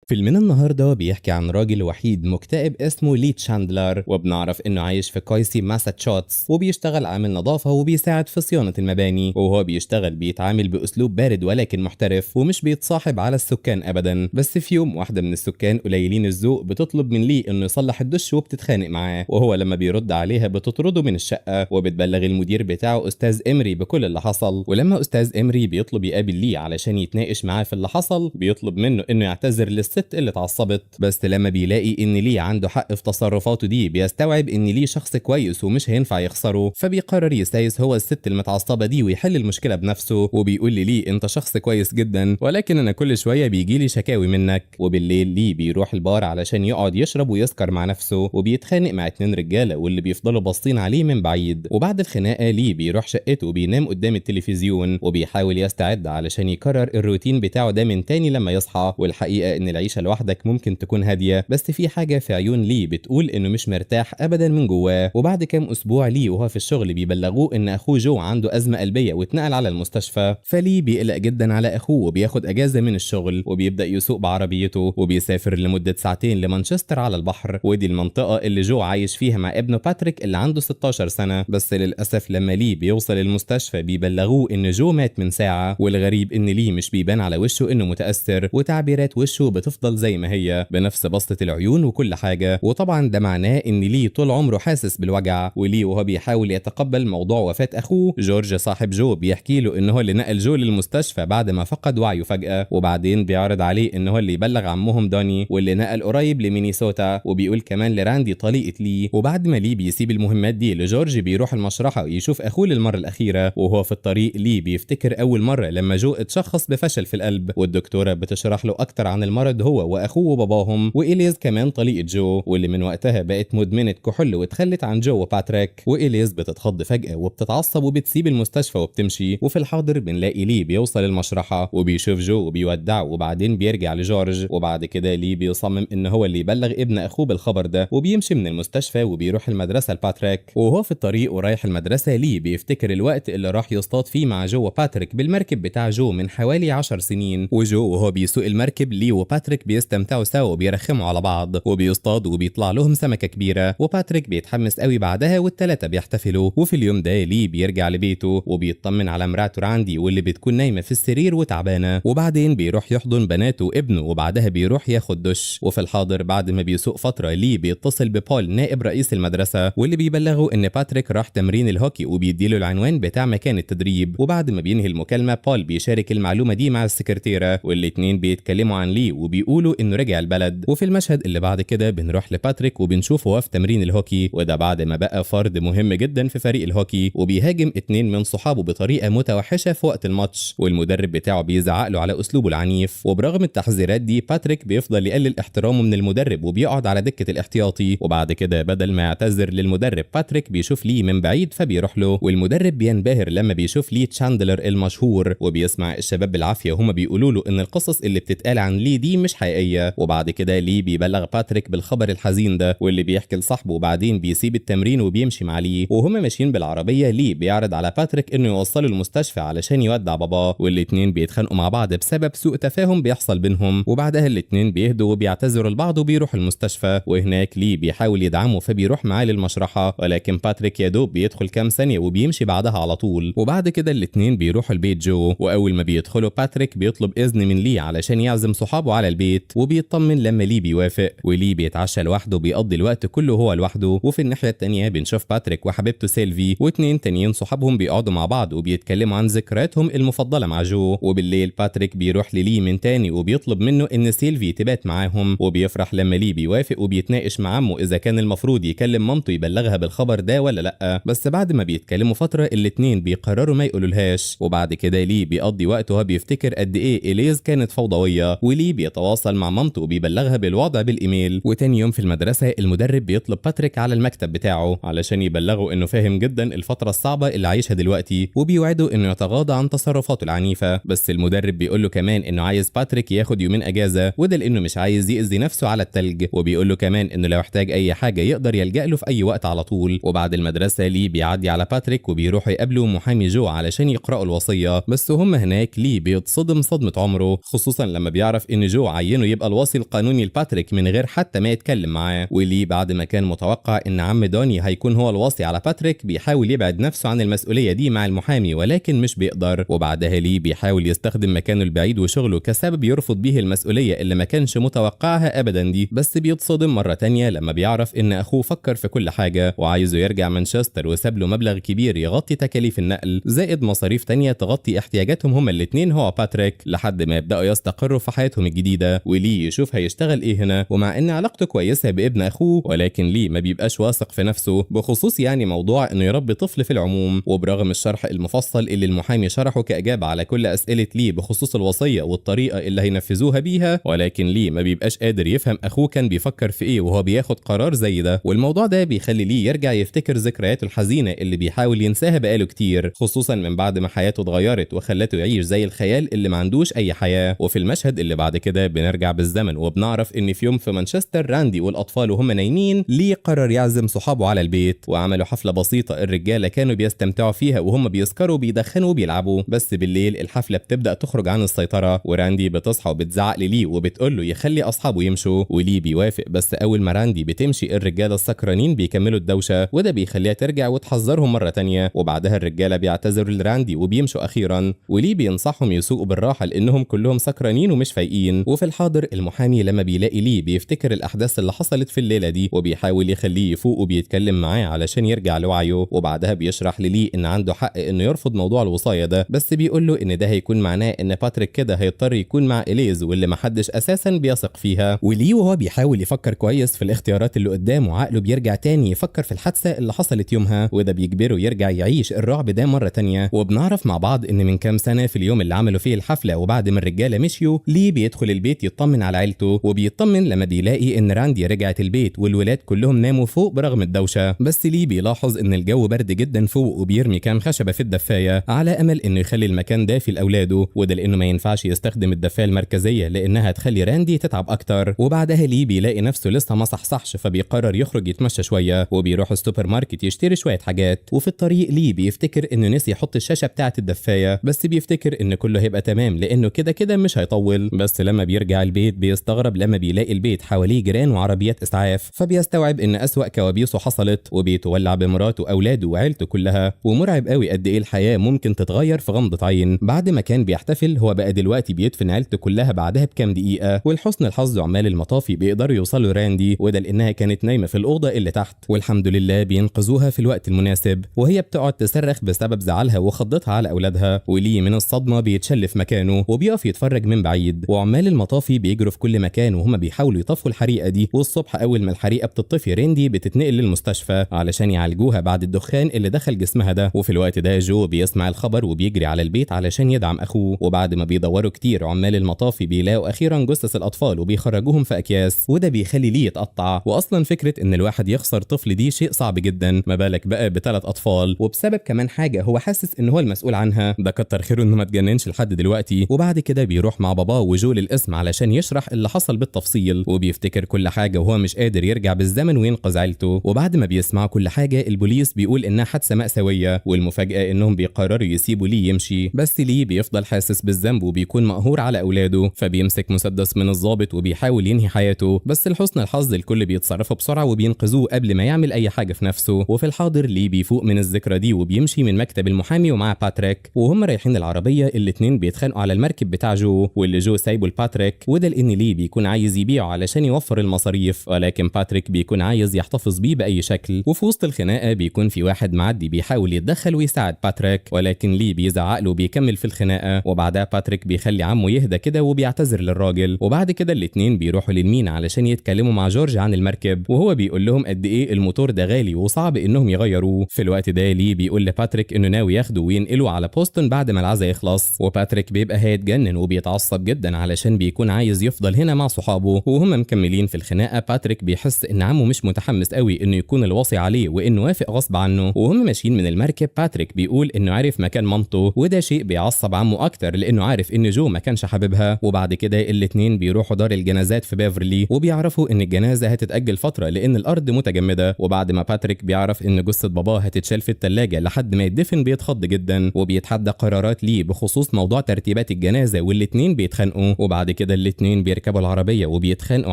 فيلمنا النهارده بيحكي عن راجل وحيد مكتئب اسمه لي تشاندلر، وبنعرف انه عايش في كويسي ماساتشوتس، وبيشتغل عامل نظافة وبيساعد في صيانة المباني. وهو بيشتغل بيتعامل باسلوب بارد ولكن محترف، ومش بيتصاحب على السكان ابدا. بس في يوم واحدة من السكان قليلين الذوق بتطلب من لي انه يصلح الدش وبتتخانق معاه، وهو لما بيرد عليها بتطرده من الشقة وبتبلغ المدير بتاعه استاذ امري بكل اللي حصل. ولما استاذ امري بيطلب يقابل لي علشان يتناقش معاه في اللي حصل، بيطلب منه انه يعتذر للست اللي اتعصبت. بس لما بيلاقي ان ليه عنده حق في تصرفاته دي، بيستوعب ان ليه شخص كويس ومش هينفع يخسره، فبيقرر يسايس هو الست المتعصبه دي ويحل المشكلة بنفسه. وبيقول لي انت شخص كويس جدا، ولكن انا كل شوية بيجي لي شكاوي منك. وبالليل ليه بيروح البار علشان يقعد يشرب ويسكر مع نفسه، وبيتخانق مع 2 رجاله واللي بيفضلوا باصين عليه من بعيد. وبعد الخناقة ليه بيروح شقته وبينام قدام التلفزيون، وبيحاول يستعد علشان يكرر الروتين بتاعه ده من تاني لما يصحى. والحقيقة ان العيشة لوحدك ممكن تكون هادية، بس في حاجة في عيون لي بتقول انه مش مرتاح ابدا من جواه. وبعد كام اسبوع لي وهو في الشغل بيبلغوه ان اخوه جو عنده ازمة قلبية واتنقل على المستشفى، فلي بيقلق جدا على اخوه وبياخد اجازه من الشغل، وبيبدا يسوق بعربيته وبيسافر لمدة ساعتين لمانشستر على البحر، ودي المنطقة اللي جو عايش فيها مع ابنه باتريك اللي عنده 16 سنة. بس للاسف لما لي بيوصل المستشفى بيبلغوه ان جو مات من ساعة، والغريب ان لي مش بيبان على وشه انه متاثر، وتعبيرات وشه بتفضل زي ما هي بنفس بسطة العيون وكل حاجة. وطبعا ده معناه ان لي طول عمره حاسس بالوجع. ولي وهو بيحاول يتقبل موضوع وفاة اخوه جورج صاحب جو بيحكي له ان هو اللي نقل جو للمستشفى بعد ما فقد وعيه فجأة، وبعدين بيعرض عليه ان هو اللي يبلغ عمهم دوني واللي نقل قريب لمينيسوتا، وبيقول كمان لراندي طليقة لي. وبعد ما لي بيسيب المهمات دي لجورج بيروح المشرحة يشوف اخوه للمرة الأخيرة. وهو في الطريق لي بيفتكر اول مرة لما جو اتشخص بفشل في القلب، والدكتورة بتشرح له اكتر عن المرض هو واخوه وباباهم، وإليز كمان طليقة جو واللي من وقتها بقت مدمنة كحول واتخلت عن جو وباتريك. وإليز بتتخض فجأة وبتتعصب وبتسيب المستشفى وبتمشي. وفي الحاضر بنلاقي لي بيوصل المشرحة وبيشوف جو وبيودعه، وبعدين بيرجع لجورج. وبعد كده لي بيصمم ان هو اللي يبلغ ابن اخوه بالخبر ده، وبيمشي من المستشفى وبيروح المدرسة لباتريك. وهو في الطريق ورايح المدرسة لي بيفتكر الوقت اللي راح يصطاد فيه مع جو وباتريك بالمركب بتاع جو من حوالي 10 سنين. وجو وهو بيسوق المركب لي وباتريك بيستمتعوا سوا وبيرخموا على بعض وبيصطادوا وبيطلع لهم سمكة كبيرة، وباتريك بيتحمس قوي بعدها والثلاثة بيحتفلوا. وفي اليوم ده لي بيرجع لبيته وبيطمن على مراته راندي واللي بتكون نايمة في السرير وتعبانة، وبعدين بيروح يحضن بناته وابنه، وبعدها بيروح ياخد دش. وفي الحاضر بعد ما بيسوق فترة لي بيتصل ببول نائب رئيس المدرسة واللي بيبلغه ان باتريك راح تمرين الهوكي وبيديله العنوان بتاع مكان التدريب. وبعد ما بينهي المكالمة بول بيشارك المعلومة دي مع السكرتيرة، والاتنين بيتكلموا عن لي وبيقولوا انه رجع البلد. وفي المشهد اللي بعد كده بنروح لباتريك وبنشوفه هو في تمرين الهوكي، وده بعد ما بقى فرد مهم جدا في فريق الهوكي، وبيهاجم 2 من صحابه بطريقة متوحشة في وقت الماتش، والمدرب بتاعه بيزعق له على اسلوبه العنيف. وبرغم التحذيرات دي باتريك بيفضل يقلل احترامه من المدرب وبيقعد على دكة الاحتياطي. وبعد كده بدل ما يعتذر للمدرب باتريك بيشوف ليه من بعيد فبيروح له، والمدرب بينبهر لما بيشوف ليه تشاندلر المشهور، وبيسمع الشباب بالعافية وهما بيقولوا له ان القصص اللي بتتقال عن لي دي مش حقيقية. وبعد كده لي بيبلغ باتريك بالخبر الحزين ده واللي بيحكي لصاحبه، وبعدين بيسيب التمرين وبيمشي مع لي. وهما ماشيين بالعربية لي بيعرض على باتريك انه يوصله المستشفى علشان يودع باباه، والاتنين بيتخانقوا مع بعض بسبب سوء تفاهم بيحصل بينهم. وبعدها الاتنين بيهدوا وبيعتذروا لبعض وبيروحوا المستشفى، وهناك لي بيحاول يدعمه فبيروح معاه للمشرحة، ولكن باتريك يا دوب بيدخل كام ثانية وبيمشي بعدها على طول. وبعد كده الاتنين بيروحوا البيت جو، واول ما بيدخلوا باتريك بيطلب اذن من لي علشان يعزم صحابه على البيت، وبيطمن لما لي بيوافق. ولي بيتعشى لوحده بيقضي الوقت كله هو لوحده. وفي الناحية التانية بنشوف باتريك وحبيبته سيلفي واتنين تانيين صحابهم بيقعدوا مع بعض وبيتكلموا عن ذكرياتهم المفضلة مع جو. وبالليل باتريك بيروح للي من تاني وبيطلب منه ان سيلفي تبات معاهم، وبيفرح لما لي بيوافق وبيتناقش مع عمه اذا كان المفروض يكلم مامته يبلغها بالخبر ده ولا لا. بس بعد ما بيتكلموا فترة الاتنين بيقرروا ما يقولولهاش. وبعد كده لي بيقضي وقته وهو بيفتكر قد ايه اليز كانت فوضوية، ولي بيتواصل مع مامته وبيبلغها بالوضع بالايميل. وتاني يوم في المدرسة المدرب بيطلب باتريك على المكتب بتاعه علشان يبلغه انه فاهم جدا الفترة الصعبة اللي عايشها دلوقتي، وبيوعده انه يتغاضى عن تصرفاته العنيفة. بس المدرب بيقول له كمان انه عايز باتريك ياخد يومين اجازة، وده لانه مش عايز يأذي نفسه على التلج، وبيقول له كمان انه لو احتاج اي حاجة يقدر يلجأ له في اي وقت على طول. وبعد المدرسة لي بيعدي على باتريك وبيروحوا يقابلوا محامي جو علشان يقرأوا الوصية. بس هم هناك لي بيتصدم صدمة عمره، خصوصا لما بيعرف ان جو عينه يبقى الوصي القانوني لباتريك من غير حتى ما يتكلم معاه. ولي بعد ما كان متوقع ان عم دوني هيكون هو الوصي على باتريك بيحاول يبعد نفسه عن المسؤولية دي مع المحامي، ولكن مش بيقدر. وبعدها لي بيحاول يستخدم مكانه البعيد وشغله كسبب يرفض بيه المسؤولية اللي ما كانش متوقعها ابدا دي، بس بيتصدم مرة تانية لما بيعرف ان اخوه فكر في كل حاجة وعايزه يرجع مانشستر وساب له مبلغ كبير يغطي تكاليف النقل زائد مصاريف تانية تغطي احتياجاتهم هما الاثنين هو باتريك، لحد ما يبداوا يستقروا في حياتهم الجديدة. ولي يشوف هيشتغل ايه هنا، ومع ان علاقته كويسة بابن اخوه ولكن لي ما بيبقاش واثق في نفسه بخصوص يعني موضوع انه يربي طفل في العموم. وبرغم الشرح المفصل اللي المحامي شرحه كاجابه على كل اسئلة لي بخصوص الوصية والطريقة اللي هينفذوها بيها، ولكن لي ما بيبقاش قادر يفهم اخوه كان بيفكر في ايه وهو بياخد قرار زي ده. والموضوع ده بيخلي ليه يرجع يفتكر ذكرياته الحزينة اللي بيحاول ينساها بقاله كتير، خصوصا من بعد ما حياته اتغيرت وخلته يعيش زي الخيال اللي ما عندوش اي حياة. وفي المشهد اللي بعد كده بنرجع بالزمن وبنعرف ان في يوم في مانشستر راندي والاطفال وهم نايمين ليه قرر يعزم صحابه على البيت، وعملوا حفلة بسيطة الرجالة كانوا بيستمتعوا فيها وهم بيسكروا بيدخنوا وبيلعبوا. بس بالليل الحفلة بتبدا تخرج عن السيطرة، وراندي بتصحى وبتزعق للي وبتقول له يخلي اصحابه يمشوا، وليه بيوافق. بس اول ما راندي بتمشي الرجالة السكرانين بيكملوا الدوشة، وده بيخليها ترجع وتحذرهم مرة تانية. وبعدها الرجالة بيعتذروا لراندي وبيمشوا اخيرا، وليه بينصحهم يسوقوا بالراحة لانهم كلهم سكرانين ومش فايقين. وفي الحاضر المحامي لما بيلاقي ليه بيفتكر الاحداث اللي حصلت في الليلة دي وبيحاول يخليه يفوق وبيتكلم معاه علشان يرجع لوعيه. وبعدها بيشرح للي ان عنده حق انه يرفض موضوع الوصايه ده، بس بيقول له ان ده هيكون معناه ان باتريك كده هيضطر يكون مع اليز واللي محدش اساسا بيثق فيها. وليه وهو بيحاول يفكر كويس في الاختيارات اللي قدامه عقله بيرجع تاني يفكر في الحادثة اللي حصلت يومها، وده بيجبره يرجع يعيش الرعب ده مرة تانية. وبنعرف مع بعض ان من كام سنة في اليوم اللي عملوا فيه الحفلة وبعد ما الرجالة مشيوا ليه بيدخل البيت يطمن على عيلته، وبيطمن لما بيلاقي ان راندي رجعت البيت والولاد كلهم ناموا فوق برغم الدوشة. بس ليه بيلاحظ ان الجو برد جدا فوق وبيرمي كام خشبه في الدفايه على امل انه يخلي المكان دافي لاولاده، وده لانه ما ينفعش يستخدم الدفايه المركزية لانها تخلي راندي تتعب اكتر. وبعدها ليه بيلاقي نفسه لسه ما صحصحش فبيقرر يخرج يتمشى شوية، وبيروح السوبر ماركت يشتري شوية حاجات. وفي الطريق ليه بيفتكر انه نسي يحط الشاشة بتاعه الدفايه، بس بيفتكر ان كله هيبقى تمام لانه كده كده مش هيطول. بس لما بيرجع البيت بيستغرب لما بيلاقي البيت حواليه جيران وعربيات اسعاف، فبيستوعب ان اسوأ كوابيسه حصلت وبيتولع بمراته واولاده وعيلته كلها. ومرعب قوي قد ايه الحياة ممكن تتغير في غمضه عين. بعد ما كان بيحتفل هو بقى دلوقتي بيدفن عيلته كلها بعدها بكام دقيقة. ولحسن الحظ عمال المطافي بيقدروا يوصلوا راندي، وده لانها كانت نايمة في الاوضة اللي تحت، والحمد لله بينقذوها في الوقت المناسب. وهي بتقعد تصرخ بسبب زعلها وخضتها على اولادها، وليه من الصدمة بيتشل في مكانه وبيقف يتفرج من بعيد. وعمال المطافي بيجروا في كل مكان وهما بيحاولوا يطفوا الحريقه دي. والصبح اول ما الحريقه بتطفي ريندي بتتنقل للمستشفى علشان يعالجوها بعد الدخان اللي دخل جسمها ده. وفي الوقت ده جو بيسمع الخبر وبيجري على البيت علشان يدعم اخوه. وبعد ما بيدوروا كتير عمال المطافي بيلاقوا اخيرا جثث الاطفال وبيخرجوهم في اكياس، وده بيخلي ليه يتقطع. واصلا فكرة ان الواحد يخسر طفل دي شيء صعب جدا، ما بالك بقى بثلاث اطفال، وبسبب كمان حاجة هو حاسس ان هو المسؤول عنها. ده كتر خيره انه ما اتجننش لحد دلوقتي. وبعد كده بيروح مع باباه وجو للقسم علشان يشرح اللي حصل بالتفصيل، وبيفتكر كل حاجة وهو مش قادر يرجع بالزمن وينقذ عيلته. وبعد ما بيسمعوا كل حاجة البوليس بيقول انها حادثه مأساوية، والمفاجاه انهم بيقرروا يسيبوا ليه يمشي. بس ليه بيفضل حاسس بالذنب وبيكون مقهور على اولاده، فبيمسك مسدس من الضابط وبيحاول ينهي حياته. بس لحسن الحظ الكل بيتصرفوا بسرعة وبينقذوه قبل ما يعمل اي حاجة في نفسه. وفي الحاضر ليه بيفوق من الذكرى دي وبيمشي من مكتب المحامي ومع باتريك، وهم رايحين العربية الاثنين بيتخانقوا على المركب بتاع جو واللي جو سايبه لباتريك، وده لان ليه بيكون عايز يبيعه علشان يوفر المصاريف، ولكن باتريك بيكون عايز يحتفظ بيه باي شكل. وفي وسط الخناقة بيكون في واحد معدي بيحاول يتدخل ويساعد باتريك، ولكن ليه بيزعق له وبيكمل في الخناقة. وبعدها باتريك بيخلي عمه يهدى كده وبيعتذر للراجل. وبعد كده الاثنين بيروحوا للمينا علشان يتكلموا مع جورج عن المركب، وهو بيقول لهم قد ايه الموتور ده غالي وصعب انهم يغيروه. في الوقت ده ليه بيقول لباتريك انه ناوي ياخده وينقله على بوسطن بعد ما العزا يخلص، وباتريك بيبقى هيتجنن وبيتعصب جدا علشان بيكون عايز يفضل هنا مع صحابه. وهم مكملين في الخناقة باتريك بيحس ان عمه مش متحمس قوي انه يكون الوصي عليه وانه وافق غصب عنه. وهم ماشيين من المركب باتريك بيقول انه عارف مكان مامته، وده شيء بيعصب عمه اكتر لانه عارف ان جو ما كانش حاببها. وبعد كده الاثنين بيروحوا دار الجنازات في بيفرلي، وبيعرفوا ان الجنازة هتتاجل فترة لان الارض متجمده. وبعد ما باتريك بيعرف ان جثة باباه هتتشال في الثلاجة لحد ما يدفن بيتخض جدا، وبيتحدى قرارات ليه بخصوص موضوع ترتيبات الجنازة، والاثنين بيتخانقوا. وبعد كده كده الاتنين بيركبوا العربية وبيتخانقوا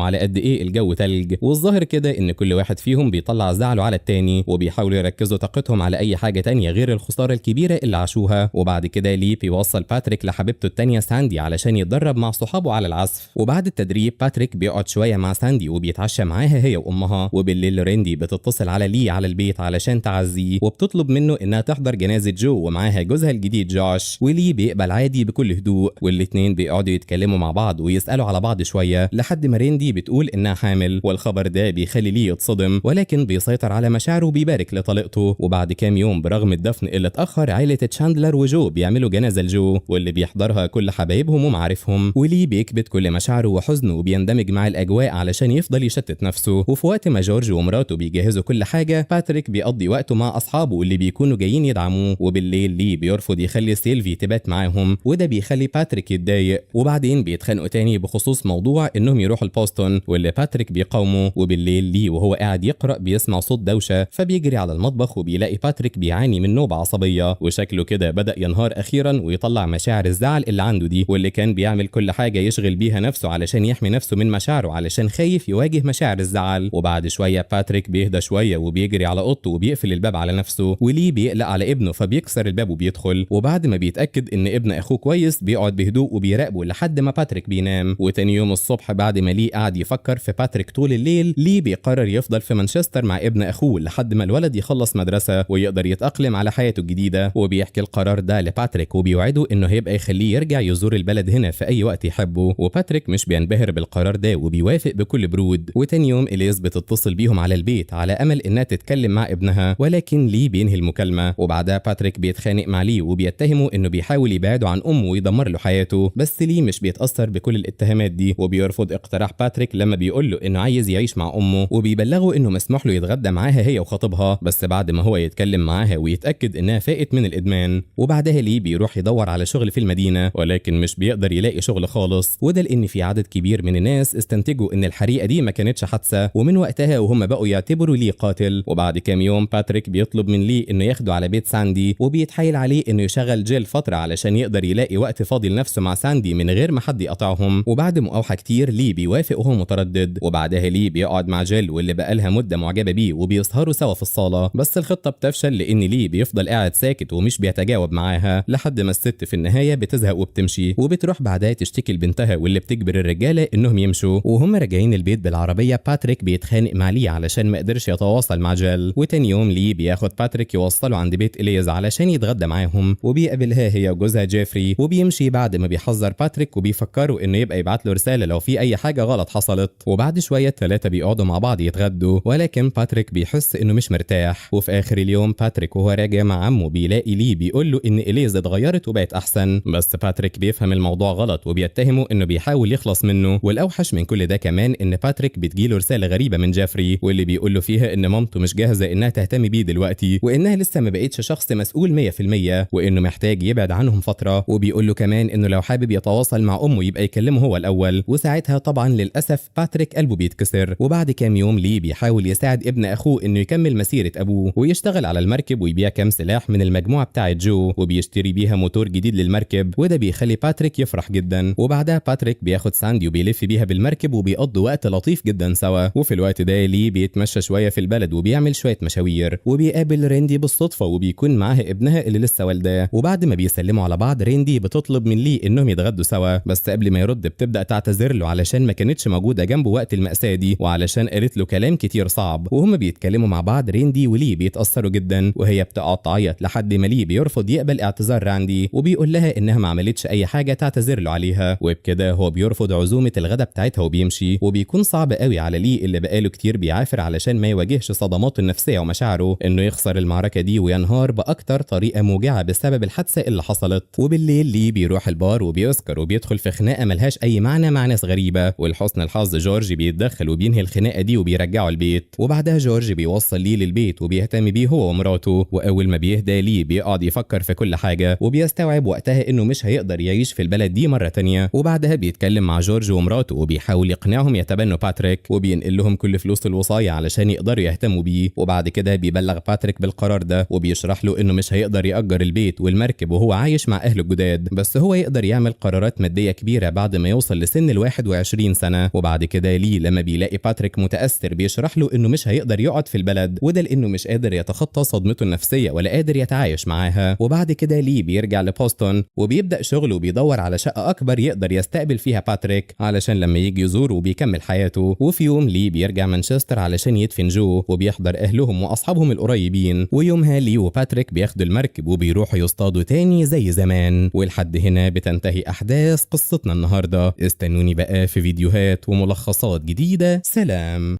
على قد ايه الجو تلج، والظاهر كده ان كل واحد فيهم بيطلع زعله على التاني وبيحاولوا يركزوا طاقتهم على اي حاجة تانية غير الخسارة الكبيرة اللي عاشوها. وبعد كده لي بيوصل باتريك لحبيبته التانية ساندي علشان يتدرب مع صحابه على العزف. وبعد التدريب باتريك بيقعد شوية مع ساندي وبيتعشى معاها هي وامها. وبالليل ريندي بتتصل على لي على البيت علشان تعزية، وبتطلب منه انها تحضر جنازه جو ومعاها جوزها الجديد جوش، ولي بيقبل عادي بكل هدوء. والاتنين بيقعدوا يتكلموا مع بعض ويسالوا على بعض شوية لحد ما ريندي بتقول انها حامل، والخبر ده بيخلي لي يتصدم، ولكن بيسيطر على مشاعره وبيبارك لطليقته. وبعد كام يوم برغم الدفن اللي اتاخر، عائلة تشاندلر وجو بيعملوا جنازه لجو واللي بيحضرها كل حبايبهم ومعارفهم، ولي بيكبت كل مشاعره وحزنه وبيندمج مع الاجواء علشان يفضل يشتت نفسه. وفي وقت ما جورج ومراته بيجهزوا كل حاجة، باتريك بيقضي وقته مع اصحابه اللي بيكونوا جايين يدعموه. وبالليل لي بيرفض يخلي سيلفي تبات معاهم، وده بيخلي باتريك يتضايق. وبعدين بيتخانقوا تاني بخصوص موضوع انهم يروحوا لبوسطن واللي باتريك بيقاومه. وبالليل لي وهو قاعد يقرا بيسمع صوت دوشه، فبيجري على المطبخ وبيلاقي باتريك بيعاني من نوبه عصبية، وشكله كده بدا ينهار اخيرا ويطلع مشاعر الزعل اللي عنده دي، واللي كان بيعمل كل حاجة يشغل بيها نفسه علشان يحمي نفسه من مشاعره علشان خايف يواجه مشاعر الزعل. وبعد شوية باتريك بيهدى شوية وبيجري على اوضته وبيقفل الباب على نفسه، وليه بيقلق على ابنه فبيكسر الباب وبيدخل. وبعد ما بيتاكد ان ابن اخوه كويس بيقعد بهدوء وبيراقبه لحد ما باتريك بينام. وتاني يوم الصبح بعد ما ليه قعد يفكر في باتريك طول الليل، ليه بيقرر يفضل في مانشستر مع ابن اخوه لحد ما الولد يخلص مدرسه ويقدر يتاقلم على حياته الجديدة. وبيحكي القرار ده لباتريك وبيوعده انه هيبقى يخليه يرجع يزور البلد هنا في اي وقت يحبه. وباتريك مش بينبهر بالقرار ده وبيوافق بكل برود. وتاني يوم اليز بتتصل بيهم على البيت على امل انها تتكلم مع ابنها، ولكن لي بينهي المكالمة. وبعدها باتريك بيتخانق مع لي وبيتهمه انه بيحاول يبعده عن امه ويدمر له حياته، بس لي مش بيتاثر بكل الاتهامات دي وبيرفض اقتراح باتريك لما بيقول له انه عايز يعيش مع امه، وبيبلغه انه مسموح له يتغدى معاها هي وخطيبها بس بعد ما هو يتكلم معاها ويتاكد انها فاقت من الادمان. وبعدها لي بيروح يدور على شغل في المدينة، ولكن مش بيقدر يلاقي شغل خالص، وده لان في عدد كبير من الناس استنتجوا ان الحريقه دي ما كانتش حادثه، ومن وقتها وهم بقوا يعتبروا لي قاتل. وبعد كام يوم باتريك بيطلب من لي انه ياخده على بيت ساندي، وبيتحايل عليه انه يشغل جيل فترة علشان يقدر يلاقي وقت فاضي لنفسه مع ساندي من غير ما حد يقطعهم. وبعد مقاوحه كتير لي بيوافق وهو متردد. وبعدها لي بيقعد مع جيل واللي بقالها مده معجبه بيه وبيسهروا سوا في الصاله، بس الخطة بتفشل لان لي بيفضل قاعد ساكت ومش بيتجاوب معاها لحد ما الست في النهاية بتزهق وبتمشي، وبتروح بعدها تشتكي لبنتها واللي بتجبر الرجالة انهم يمشوا. وهم راجعين البيت بالعربية باتريك بيتخانق مع لي علشان ما قدرش يتواصل مع جيل. وتاني يوم لي بياخد باتريك يوصله عند بيت اليز علشان يتغدى معاهم، وبيقابلها هي وجوزها جيفري، وبيمشي بعد ما بيحذر باتريك وبيفكروا انه يبقى يبعت له رسالة لو في اي حاجة غلط حصلت. وبعد شوية الثلاثة بيقعدوا مع بعض يتغدوا، ولكن باتريك بيحس انه مش مرتاح. وفي اخر اليوم باتريك وهو راجع مع عمه بيلاقي لي بيقول له ان اليز اتغيرت وبقت احسن، بس باتريك بيفهم الموضوع غلط وبيتهمه انه بيحاول يخلص منه. والاوحش من كل ده كمان ان باتريك بتجيله رسالة غريبة من جيفري واللي بيقول له فيها ان مامته مش جاهزة انها تهتم بيه دلوقتي، وانها لسه ما بقتش شخص مسؤول 100%، وانه محتاج يبعد عنهم فترة. وبيقول له كمان انه لو حابب يتواصل مع امه يبقى يكلمه هو الاول. وساعتها طبعا للاسف باتريك قلبه بيتكسر. وبعد كام يوم ليه بيحاول يساعد ابن اخوه انه يكمل مسيره ابوه ويشتغل على المركب ويبيع كام سلاح من المجموعة بتاعه جو، وبيشتري بيها موتور جديد للمركب، وده بيخلي باتريك يفرح جدا. وبعدها باتريك بياخد ساندي وبيلف بيها بالمركب وبيقضوا وقت لطيف جدا سوا. وفي الوقت ده لي بيتمشى شوية في البلد وبيعمل شوية مشاوير، وبيقابل ريندي بالصدفة وبيكون معاها ابنها اللي لسه والداه. وبعد ما بيسلموا على بعض ريندي بتطلب من لي انهم يتغدوا سوا، بس قبل ما يرد بتبدا تعتذر له علشان ما كانتش موجودة جنبه وقت المأساة دي، وعلشان قالت له كلام كتير صعب. وهم بيتكلموا مع بعض ريندي ولي بيتأثروا جدا، وهي بتقعد تعيط لحد ما لي بيرفض يقبل اعتذار راندي وبيقول لها انها ما عملتش اي حاجة تعتذر له عليها. وبكده هو بيرفض عزومة الغدا بتاعتها وبيمشي. وبيكون صعب قوي على لي اللي بقاله كتير بيعافر علشان ما يواجهش صدماته النفسية ومشاعره انه يخسر المعركة دي وينهار باكتر طريقه موجعة بسبب الحادثة اللي حصلت. وبالليل لي بيروح البار وبيسكر وبيدخل في خناقه ملهاش اي معنى مع ناس غريبة، ولحسن الحظ جورج بيتدخل وبينهي الخناقة دي وبيرجعه البيت. وبعدها جورج بيوصل لي للبيت وبيهتم بيه هو ومراته. واول ما بيهدى لي بيقعد يفكر في كل حاجة وبيستوعب وقتها انه مش هيقدر يعيش في البلد دي مرة تانية. وبعدها بيتكلم مع جورج ومراته وبيحاول يقنعهم يتبنوا باتريك، وبينقل لهم كل فلوس الوصايه علشان يقدروا يهتموا بيه. وبعد كده بيبلغ باتريك بالقرار ده وبيشرح له انه مش هيقدر يأجر البيت والمركب وهو عايش مع اهله الجداد، بس هو يقدر يعمل قرارات مادية كبيرة بعد بعد ما يوصل لسن ال 21 سنة. وبعد كده لي لما بيلاقي باتريك متأثر بيشرح له انه مش هيقدر يقعد في البلد، وده لانه مش قادر يتخطى صدمته النفسية ولا قادر يتعايش معاها. وبعد كده لي بيرجع لبوسطن وبيبدأ شغله وبيدور على شقة أكبر يقدر يستقبل فيها باتريك علشان لما يجي يزوره وبيكمل حياته. وفي يوم لي بيرجع مانشستر علشان يدفن جو، وبيحضر أهلهم وأصحابهم القريبين. ويومها لي وباتريك بياخدوا المركب وبيروحوا يصطادوا تاني زي زمان. ولحد هنا بتنتهي أحداث قصتنا النهاردة. استنوني بقى في فيديوهات وملخصات جديدة. سلام.